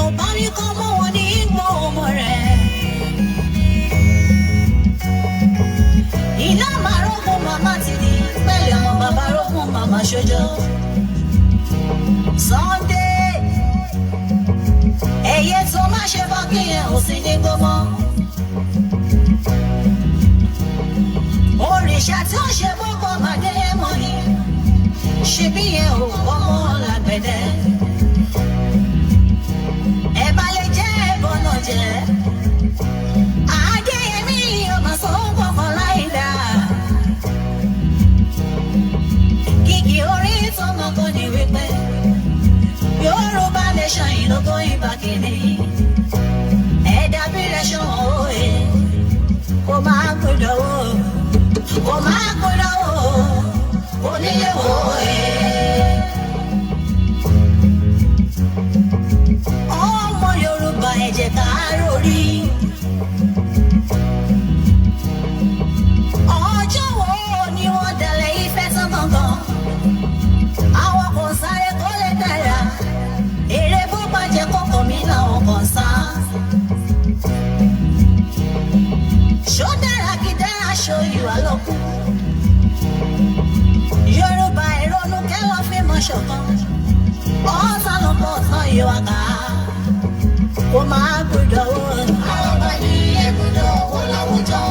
ò bá rí kọ́ mọ́ wọn ní ìgbọ́ ọmọ rẹ̀. Iná máa rógún màmá ti di pẹ̀lẹ́ ọmọ bàbá rógún màmá ṣojo. Sunday ẹyẹ tó má ṣe bọ́ kí yẹn ò sí ní gbọ́mọ́. Òrìṣà tí ó ṣe gbogbo màdé mọ́ ni ṣe bí yẹn ò ọmọ làgbẹ̀dẹ. Ẹ bá lè jẹ́ ẹ̀bọ̀n náà jẹ́. Adéyẹmí ọmọ sọ́kọ̀ kan láì dá. Kìkì orí tọmọ kan ní wípé Yorùbá nation yìí ló tó ìbá kìíní. Ẹ̀dá bí rẹ̀ ṣọ̀wọ́n òye kò máa gbọ́dọ̀ wò. Kò máa gbọ́dọ̀ wò, onílé wò ẹ́. Ọmọ Yorùbá ẹ jẹ́ ká rórí. Ọjọ́ wo ni wọ́n dalẹ̀ Ifẹ̀ tán gangan? Àwọn kan sáré kó lè dára. Èrè bó bàjẹ́ kọ́kọ́ mi làwọn kan sá. Ṣó dára kí dára ṣó ìwà lọ́kùn. Yorùbá ìrònú kẹ́wọ́n fi mọ̀ ṣọ̀kan. Ọ̀sán ló pọ̀ tán ìwà ká. Kò máa gbọ́dọ̀ wò. Àwọn ọba ní ẹ̀gbọ́dọ̀ wò láwùjọ.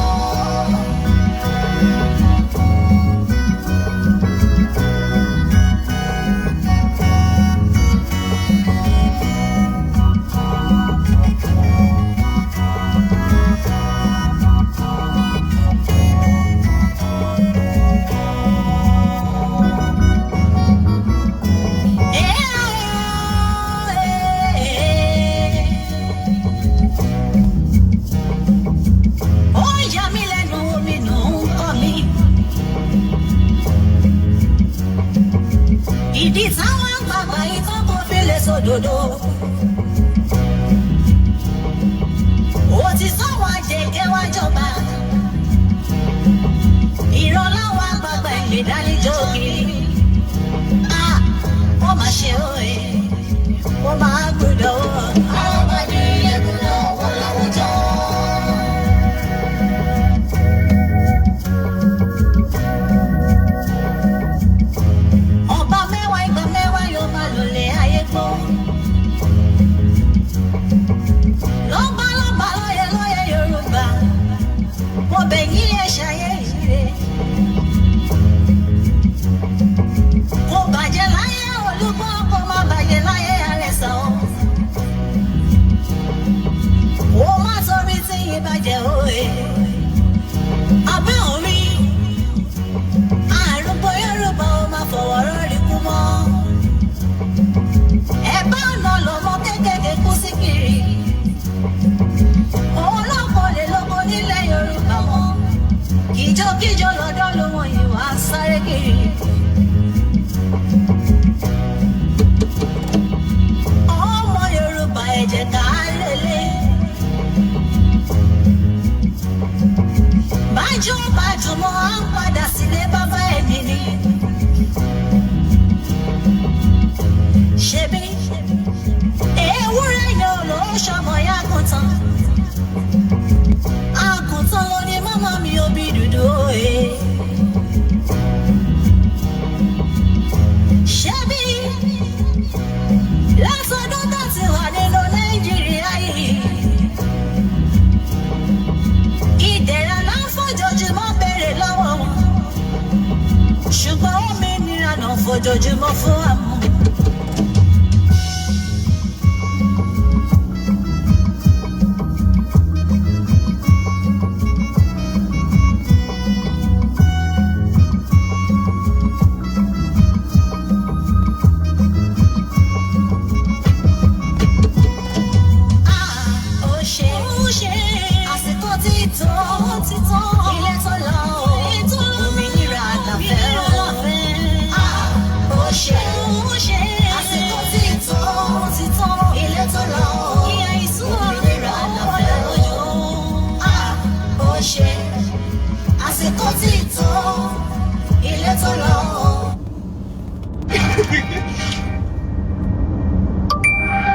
Ìdí táwọn àgbàgbà yìí tó kó fi lè sòdodo. Ó ti sọ́wọ́ àjẹgẹ́ wá jọba. Ìrànlọ́wọ́ àgbàgbà ìlè dánijọ́ kiri. Wọ́n máa ṣe òye, wọ́n máa gbọ́dọ̀ wò. Àwọn ọba ní ẹ̀gbọ́dọ̀ wò láwùjọ. Lọ́balọ́ba lóye lóye Yorùbá, mo bẹ̀ yín ẹ ṣayé ìṣeré. Kò bàjẹ́ láyé Olúgbọ́, kò má bàjẹ́ láyé Àrẹ̀sà o. Kò má torí tí yín bàjẹ́ òye. Abẹ́ orí àrùnbó Yorùbá ó máa fọwọ́ rọ́ọ̀rì kú mọ́. Ẹ bá ọ̀nà lọ́mọ kékèké kú sí kiri. Òun lọ́pọ̀ lè lọ́pọ̀ nílẹ̀ Yorùbá wọn. Kíjokíjo lọ́dọ̀ ló wọ́n yìí wá sáré kiri. Ọmọ Yorùbá ẹ jẹ́ ká lélẹ̀. Bájú bájúmọ́ á ń padà sílé bàbá ẹni ni. Ṣebí ewúrẹ́ yẹn ò lọ ṣọmọ yá àgùntàn. Àgùntàn ló ní màmá mi òbí dúdú òye. Ṣebí látọdún tó ti wà nínú Nàìjíríà yìí. Ìdẹ̀ra náà fojoojúmọ́ béèrè lọ́wọ́ wọn. Ṣùgbọ́n òmìnira náà fojoojúmọ́ fún àmú.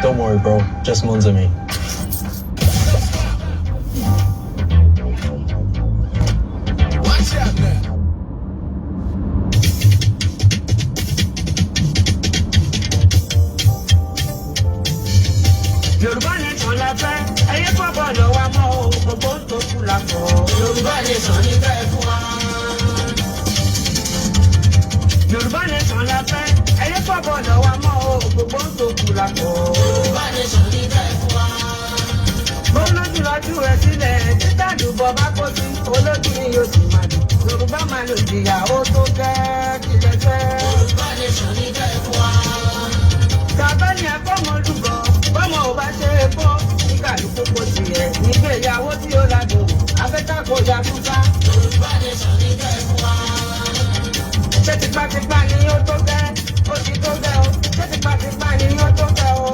Don't worry, bro. Just Monza me. Watch out now. Yorùbá nation la fẹ́, ẹyẹ pọ̀pọ̀ lọ́wọ́ mọ́ o, gbogbo tó kù la fọ́. Yorùbá nation ní bẹ́ẹ̀ fún wa. Yorùbá nation la fẹ́, ẹyẹ pọ̀pọ̀ lọ́wọ́ mọ́ o, gbogbo tó kù la fọ́. Yorùbá nation ní bẹ́ẹ̀ fún wa. Bó lójú lọ́jú rẹ̀ sílẹ̀, títà dùbọ̀ bá kó sí, olójú ni yóò sì máa dùn. Yorùbá máa lò jìyà ó tó gẹ́ kílẹ̀ fẹ́. Yorùbá nation ní bẹ́ẹ̀ fún wa. Tàbá ni akọ́mọlúgọ̀, bọ́mọ ò bá ṣe é bọ́, ní kàlùkù kò tiẹ̀, nígbéyàwó tí ó ládùn, afẹ́ká kò yá túká. Yorùbá nation ní bẹ́ẹ̀ fún wa. Ṣé tipátipá ni ó tó gẹ́? Ó ti tó gẹ́ o. Ṣé tipátipá ni ó tó gẹ́ o?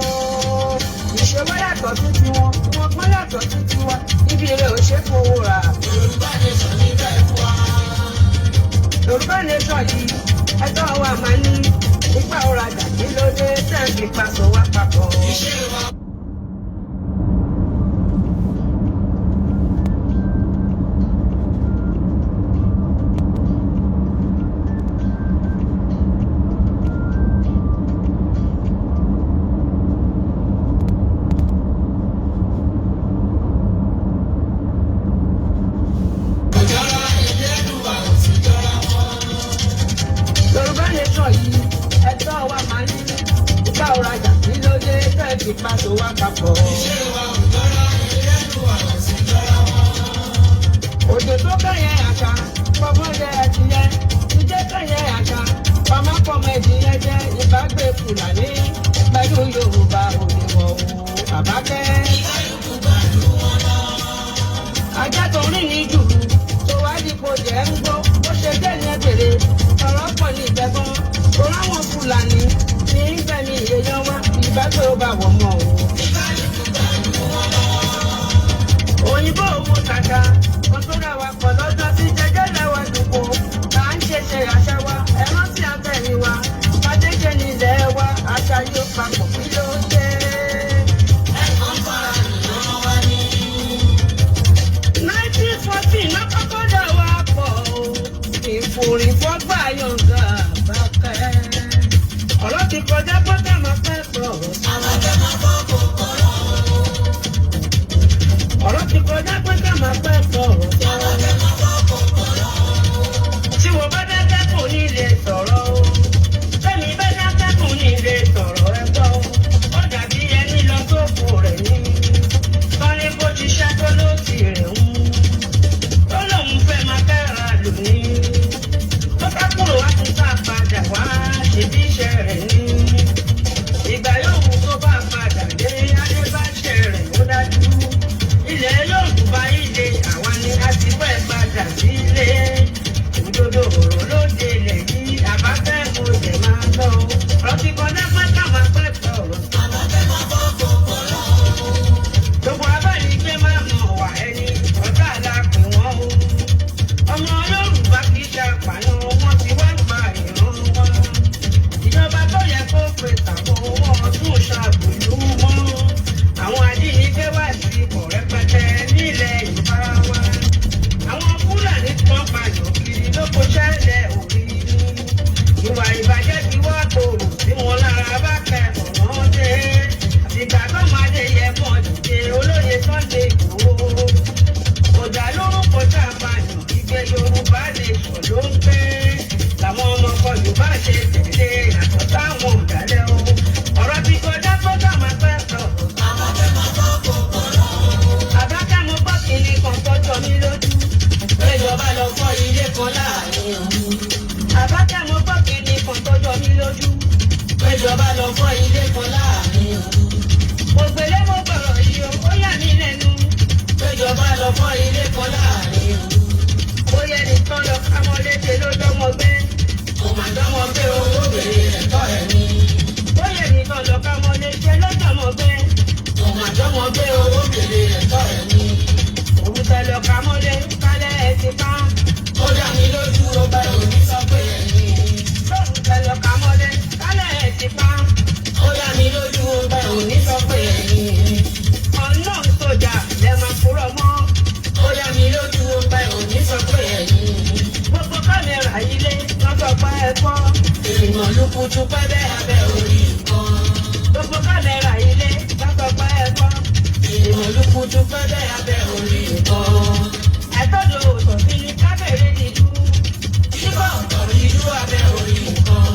Ìṣòwò yàtọ̀ sí tiwọn, wọn pọ́n yàtọ̀ sí tiwa, níbi eré ò ṣe fowó rà. Yorùbá nation ní bẹ́ẹ̀ fún wa. Yorùbá nation yìí, ẹjọ́ wa máa ní nípa ọ̀rajà kí ló dé tẹ̀sí pàṣọ wá papọ̀. Iṣẹ́ wa. Yorùbá nation yìí, ẹjọ́ wa máa ní nípa ọ̀rajà kí ló dé tẹ̀sí pàṣọ wá papọ̀. Iṣẹ́ wa ò jọra, Elédùà ò sì jọra wọn. Òjò tó kẹ́yìn àṣà, fọmọdé ẹ̀dìyẹ, ìjẹ́ kẹ́yìn àṣà, pàmápọ̀mọ ẹ̀dìyẹ jẹ́ ìbágbé Fúlàní pẹ̀lú Yorùbá òdìwọ̀ o, Àbákẹ́. Ìkálukú pẹ̀lú wọn lọ. Ajá tó rìn ní jùlù, tó wá dípò jẹ́ ń gbó, ó ṣe jẹ́ ní ẹ̀bẹ̀rẹ̀, ọ̀rọ̀ pọ̀ ní ìbẹ̀gbọ́n, tó ráwọn Fúlàní ní gbẹ̀mí èèyàn wá, ìbágbé ó bá wọ̀ mọ́ o. Ìkálukú pẹ̀lú wọn lọ. Òyìnbó owó kàkà, wọn tó rà wá pọ̀ lọ́jọ́ tí jẹjẹ́ lẹ́wà dùnkù. À ń ṣe àṣà wa, ẹ̀rọ tí a tẹ̀yìn wa. Fàdéjẹ́ nílẹ̀ wa, àṣà yóò papọ̀ kí ló dé. Ẹ̀kọ́ ń fara nìran wa ní. 1914 náà kọ́kọ́ dà wá pọ̀ o. Ìforífọ́gbà yọ̀ǹda Àbákẹ́. Ọ̀rọ̀ ti kọjá pátá máa fẹ́ sọ̀rọ̀. Àbákẹ́ máa bọ́ kòkòrò. Ọ̀rọ̀ ti kọjá pátá máa fẹ́ sọ̀rọ̀. Àbákẹ́ máa bọ́ kòkòrò. Tí wọ́n bá dákẹ́ kò ní lè sọ̀rọ̀ o. Tẹ́mi bá dákẹ́ kò ní lè sọ̀rọ̀ ẹ gbọ́ o. Ó dàbí ẹni lọ sóko rẹ̀ ní. Kọ́ni kó ti ṣáko ló ti rẹ̀ ń. Ó lóun fẹ́ máa kẹ́ra lónìí. Ó ká kúrò wá tún sá padà wá ṣèbí iṣẹ́ rẹ̀ ní. Ìgbà yòówù tó bá padà dé, adé bá ṣe rẹ̀ ó dájú. Ilẹ̀ Yorùbá ilé àwa ni a ti fẹ́ padà sílé. Òdodo ọ̀rọ̀ ló délẹ̀ yìí, Àbákẹ́ mo dẹ̀ máa lọ. Rọ́tí kan lẹ́pẹ́ ká máa pẹ́ sọ̀rọ̀. Àbákẹ́ máa bọ́ kòkòrò. Gbogbo abánigbé máa mọ̀ wá ẹni, ọ̀tá àlàkù wọn o. Ọmọ Yorùbá kì í ṣàpàyàn, wọ́n ti wá gba ìran wọn. Ìjọba tó yẹ kó pe tàbọ̀ wọn tún ṣàbùlù wọn. Àwọn ajínigbé wá sí ipò rẹpẹtẹ nílẹ̀ Yorùbá wa. Àwọn Fúlàní kan pààyàn kiri lóko ṣẹlẹ̀ orí inú. Ìwà ìbàjẹ́ ti wá gbòòrò sí wọn lára bá kẹ́kọ̀ọ́ náà dé. Ìgbà tó máa dé yẹ mọ́ dìde olóye Sunday Igboho. Ọ̀dà lórúkọ tá a pààyàn ìgbẹ́ Yorùbá lè sọ ló ń pẹ́. Làwọn ọmọ kan Yorùbá ṣe tẹ̀lé àtọ̀ táwọn ọ̀dàlẹ̀ o. Ọ̀rọ̀ ti kọjá tó dá máa fẹ́ sọ̀rọ̀. Àbákẹ́ máa bọ́ kòkòrò. Àbákẹ́ mo gbọ́ kínní kan tọ́jọ́ mi lójú. Ìjọba lọ fọ́ ilé kan láàrin òru. Àbákẹ́ mo gbọ́ kínní kan tọ́jọ́ mi lójú. Ìjọba lọ fọ́ ilé kan láàrin òru. Ògbélé mo gbọ̀rọ̀ yìí o, ó yà mí lẹ́nu. Ìjọba lọ fọ́ ilé kan láàrin òru. Ó yẹ nìkan lọ kámọ́ léde ló dánmọ́ gbé. Kò mà dánmọ́ pé owó bèrè ẹ̀tọ́ ẹ̀ ni. Ó yẹ nìkan lọ kámọ́ léde ló dánmọ́ gbé. Kò mà dánmọ́ pé owó bèrè ẹ̀tọ́ ẹ̀ ni. Òun tẹ lọ kámọ́ lé kálẹ̀ ẹ̀ ti pa. Ó dá mi lójú ọba òní sọ pé ẹ̀ ni. Lóun tẹ lọ kámọ́ lé kálẹ̀ ẹ̀ ti pa. Ó dá mi lójú ọba òní sọ kùtùkùtù pẹ́bẹ́ abẹ́ orí nǹkan. Gbogbo kámẹ́rà ilé kápẹ́pẹ́ ẹ̀kọ́. Ìmọ̀lùkùtù pẹ́bẹ́ abẹ́ orí nǹkan. Àtọ́jú òtò sí ní kábẹ̀rẹ̀ nìdú. Kíkọ́ ọ̀tọ̀ nìdú abẹ́ orí nǹkan.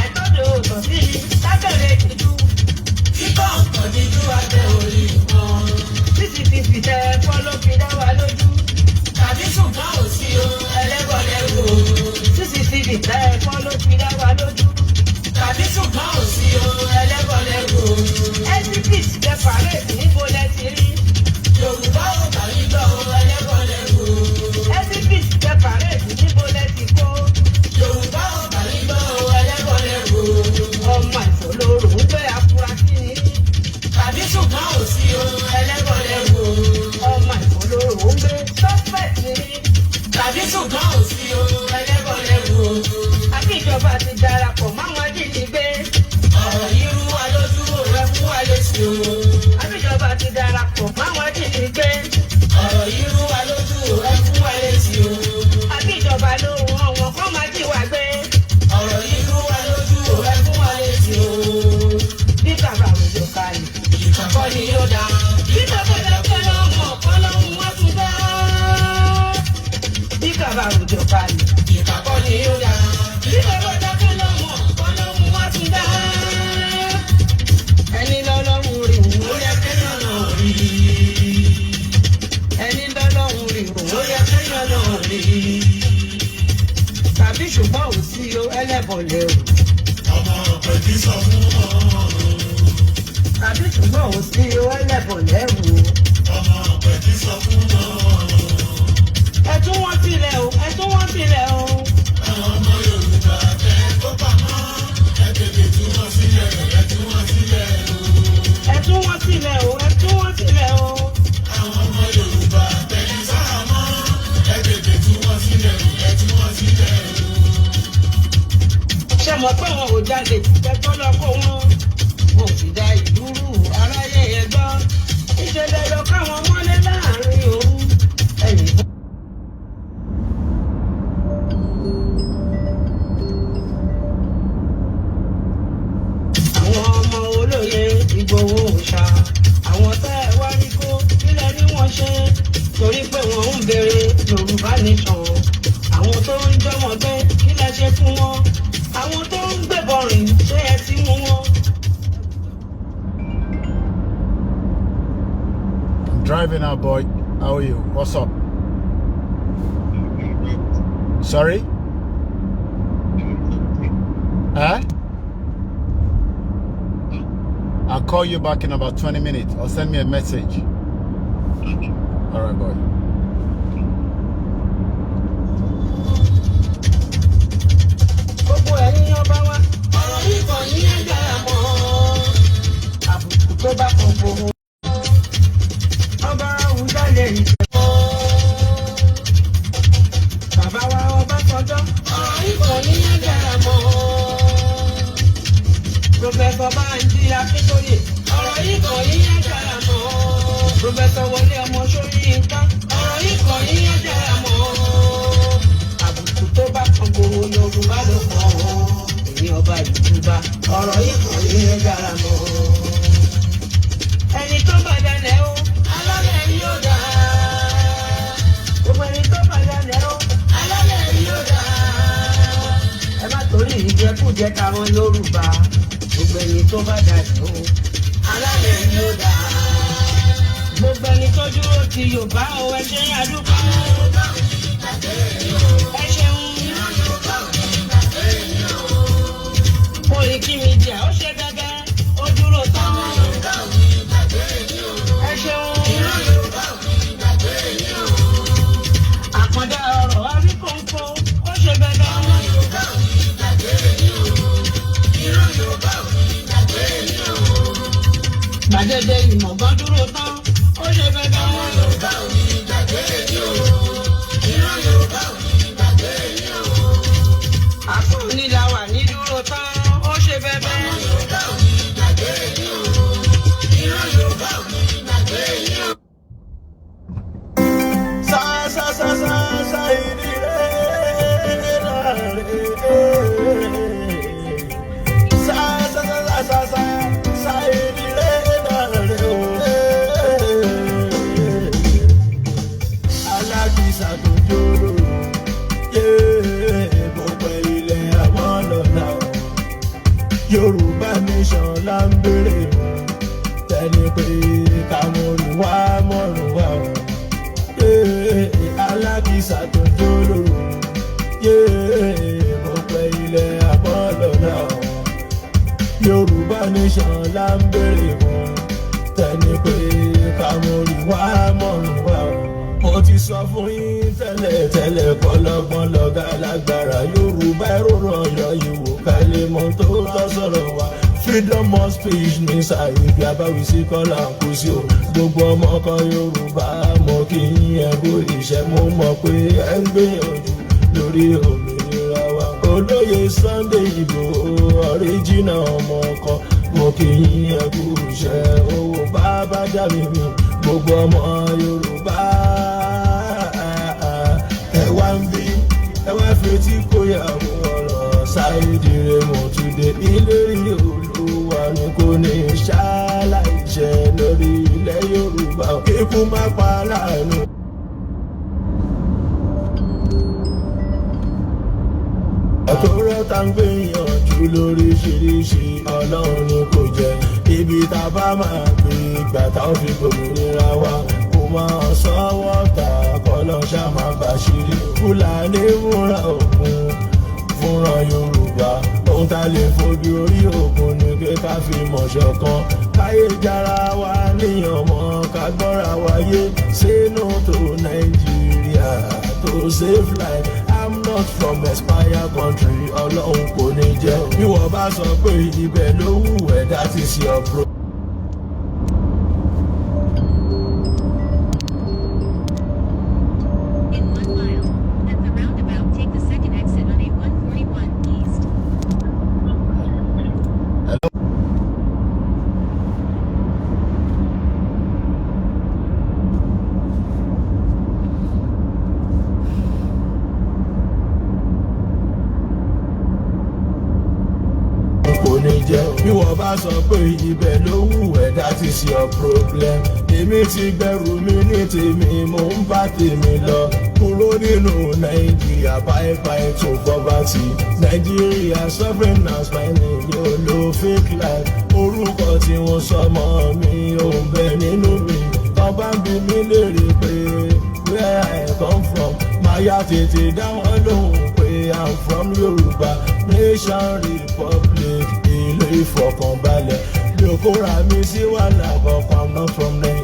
Àtọ́jú òtò sí ní kábẹ̀rẹ̀ nìdú. Kíkọ́ ọ̀tọ̀ nìdú abẹ́ orí nǹkan. CCTV tẹ ẹ̀kọ́ ló fi dá wa lójú. Tàbí ṣùgbọ́n ò sí o ẹlẹ́bọ̀lẹ́rù o. CCTV tẹ ẹ̀kọ́ ló fi dá wa lójú. Tàbí ṣùgbọ́n ò sí o ẹlẹ́bọ̀lẹ́rù o. SCP tẹ pàrẹ́ẹ̀tì níbo lẹ ti rí. Yorùbá ò bá yí lọ o ẹlẹ́bọ̀lẹ́rù o. SCP tẹ pàrẹ́ẹ̀tì níbo lẹ ti kó. Yorùbá ò bá yí lọ o ẹlẹ́bọ̀lẹ́rù o. Ọmọ ìfòlóró ń gbé afurasí ni. Tàbí ṣùgbọ́n ò sí o ẹlẹ́bọ̀lẹ́rù o. Ọmọ ìfòlóró ń gbé suspect ni. Tàbí ṣùgbọ́n ò sí o ẹlẹ́bọ̀lẹ́rù o. Àbí ìjọba ti darapọ̀ máwọn ajínigbé. Ọ̀rọ̀ yìí rú wa lójú rẹ̀ fún wa lésì o. Àbí ìjọba ti darapọ̀ máwọn ajínigbé. Ọ̀rọ̀ yìí rú wa lójú rẹ̀ fún wa lésì o. Àbí ìjọba ló rán wọn kọ́ máa jí wa gbé. Ọ̀rọ̀ yìí rú wa lójú rẹ̀ fún wa lésì o. Bí bàbá òjò kalẹ̀, ìkàkọ́ ni yóò dá. Bí bàbá òjò lọ́mọ ọlọ́run wá tún dá. Bí bàbá òjò kalẹ̀, ìkàkọ́ ni yóò dá. Bí bàbá òjò lọ́mọ ọlọ́run wá tún dá. Ẹni lọ́lọ́run rí òun ó yẹ kéèyàn náà rí. Ẹni lọ́lọ́run rí òun ó yẹ kéèyàn náà rí. Tàbí ṣùgbọ́n ò sí o ẹlẹ́bọ̀lẹ́rù. Ọmọ ọ̀pẹ̀bí sọ fún ọ̀run. Tàbí ṣùgbọ́n ò sí o ẹlẹ́bọ̀lẹ́rù. Ọmọ ọ̀pẹ̀bí sọ fún ọ̀run. Ẹ tún wọ́n sílẹ̀ o, ẹ tún wọ́n sílẹ̀ o. Àwọn ọmọ Yorùbá tẹ kó pamọ́. Ẹ tètè tú wọn sílẹ̀, ẹ tú wọn sílẹ̀ o. Ẹ tún wọ́n sílẹ̀ o, ẹ tún wọ́n sílẹ̀ o. Àwọn ọmọ Yorùbá tẹ ní sáàmọ́. Ẹ tètè tú wọn sílẹ̀, ẹ tú wọn sílẹ̀ o. Ṣé mọ̀ pé wọn ò jáde kẹ́kọ̀ọ́ lọ kó wọn? Wọn ò sì da ìlú rú aráyé yẹn gbọ́. Ìṣẹ̀lẹ̀ lọ káwọn mọ́lé láàrin òru. Ẹ̀yìn bọ́. Àwọn ọmọ olóye Ìgbòho òòṣà. Àwọn tẹ́ ẹ wá rí kó kílẹ̀ ní wọ́n ṣe. Torí pé wọ́n ń béèrè Yorùbá nation. Àwọn tó ń jọmọ gbé kílẹ̀ ṣe fún wọn. Àwọn tó ń gbébọn rìn ṣé ẹ ti mú wọn. I'm driving now, boy. How are you? What's up? Sorry? Huh? I'll call you back in about 20 minutes or send me a message. All right, boy. Gbogbo ẹ̀yin ọba wa, ọ̀rọ̀ yìí kàn yín ẹ̀dá mọ́. Àbùkù tó bá kàn gbòòrò. Ọba Awùjalè ìjẹ̀bọ́. Bàbá wa Ọbásanjọ́, ọ̀rọ̀ yìí kàn yín ẹ̀dá mọ́. Pòfẹ́sọ̀ Bánjí Akíntóyè, ọ̀rọ̀ yìí kàn yín ẹ̀dá mọ́. Pòfẹ́sọ̀ Wọlé Ọmọ Ṣóyínká, ọ̀rọ̀ yìí kàn yín ẹ̀dá mọ́. Àbùkù tó bá kan gbòòrò Yorùbá ló pọ̀ o. Èmi ọba ìjọba, ọ̀rọ̀ yìí kàn yín ẹ̀dá mọ́. Ẹni tó bá dalẹ̀ o, alálẹ̀ yóò dá. Gbogbo ẹni tó bá dalẹ̀ o, alálẹ̀ yóò dá. Ẹ má torí ìjẹkújẹ táwọn Yorùbá. Gbogbo ẹni tó bá dalẹ̀ o, alálẹ̀ yóò dá. Gbogbo ẹni tó dúró ti Yorùbá o, ẹ ṣe àdúgbò. Ẹ ṣeun. Koikimedia ó ṣe gẹ́gẹ́, ó dúró tán. Ẹ ṣeun. Àkàndá ọ̀rọ̀ Aríkòǹkò ó ṣe gẹ́gẹ́. Gbàgede ìmọ̀gán dúró tán, ó ṣe gẹ́gẹ́. Àfọ̀ní la wà ní dúró tán, ó ṣe bẹ́bẹ́. nation là ń béèrè wọn tẹni pé kàmọ́rù wá mọ́rùn wá o alákìsà tó jó lóru mo pẹ́ ilẹ̀ àbọ̀lọ́lá o Yorùbá nation là ń béèrè wọn tẹni pé kàmọ́rù wá mọ́rùn wá o. Mo ti sọ fún yín tẹ́lẹ̀ pọ́lọ́gbọ́n lọ́gá lágbára Yorùbá ẹ̀rọ ọ̀yọ́ ìwò kálẹ̀ mọ́ tó tọ́ sọ̀rọ̀ wa freedom of speech ní sàìbí abáwí sí kọ́là kò sí o gbogbo ọmọ kan Yorùbá mọ̀ kí yín ẹ̀gbọ́ ìṣẹ́ mo mọ̀ pé ẹ̀ ń gbìyànjú lórí òmìnira wa olóyè Sunday Igboho original ọmọ kan mọ̀ kí yín ẹ̀gbọ́ ìṣẹ́ owó bàbá dàbí mi gbogbo ọmọ Yorùbá ẹ wá fetí kóyàwó ọ̀rọ̀ Sáídì Rẹ̀mọ̀ Túndé ìlérí Olúwa ni kò ní ṣaláìjẹ lórí ilẹ̀ Yorùbá kíkú má pa láàánú. Àtòrọ́ tá ń gbìyànjú lóríṣiríṣi Ọlọ́run ni kò jẹ́ ibi tá a bá máa gbé ìgbà táwọn fi gbòmìnira wa kò máa sọ́wọ́ ta kọ́lọ́ ṣá máa bàṣírí Fúlàní múra òkun fúnra Yorùbá ohun tá lè fojú orí òkun ni pé ká fi mọ̀ ṣọ̀kan káyé jára wa níyàn mọ́ ká gbọ́ra wáyé sínú tó Nàìjíríà tó save life. I'm not from expire country Ọlọ́run kò ní jẹ́ bí wọ́n bá sọ pé ibẹ̀ ló wù ẹ́ that is your pro. In 1 mile, at the roundabout, take the second exit on A141 East. Bí wọ́n bá sọ pé ibẹ̀ ló wù ẹ́ that is your problem. Èmi ti gbẹrù mi ní tèmi mò ń bá tèmi lọ kúrò nínú Nàìjíríà bye to poverty. Nàìjíríà suffering and spending yóò lo fake life. Orúkọ tí wọ́n sọmọ mi ò ń bẹ nínú mi. Tọ́ bá ń bi mí léèrè pé where I come from máa yá tètè dá wọn lóhùn pé I'm from Yorùbá Nation Republic ìlú ìfọ̀kànbalẹ̀ mi ò kóra mi sí wàhálà kankan I'm not from Nigeria.